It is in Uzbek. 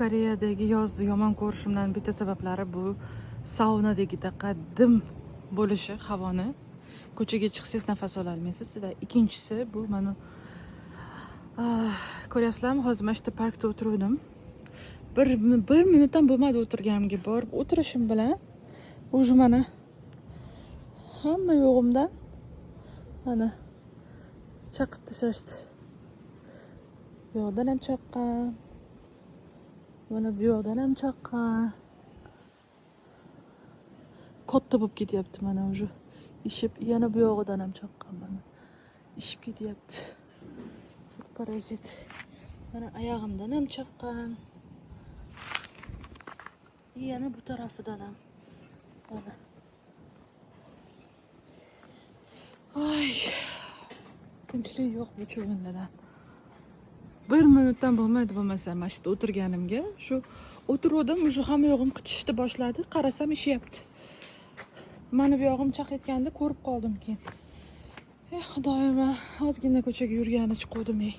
Koreyadagi yozni yomon ko'rishimdan bitta sabablari bu saunadagidaqa dim bo'lishi havoni. Ko'chaga chiqsangiz, nafas ololmaysiz. Va ikkinchisi bu mana, ko'ryapsizlarmi, hozir mana shu yerda parkda o'tiruvdim. Bir minut ham bo'lmadi o'tirganimga. Borib o'tirishim bilan уже mana hamma yo'g'imdan mana chaqib tashlashdi. Bu yoqdan ham chaqqan, mana bu yoqdan ham chaqqan. Katta bo'lib ketyapti mana, уже ishib. Yana bu yog'idan ham chaqqan, mana ishib ketyapti, parazit. Mana oyog'imdan ham chaqqan, yana bu tarafidan ham mana. Ay, tinchlik yo'q bu chuvinlardan. Bir minutdan bo'lmaydi bo'lmasa mana shu yerda o'tirganimga. Shu o'tiruvdim, уже hamma yog'im qichishishni boshladi. Qarasam, ishyapti. Mana bu yog'im chaqayotganda ko'rib qoldim keyin. Eh, xudoyim, a, ozgina ko'chaga yurgani chiquvdim, ey.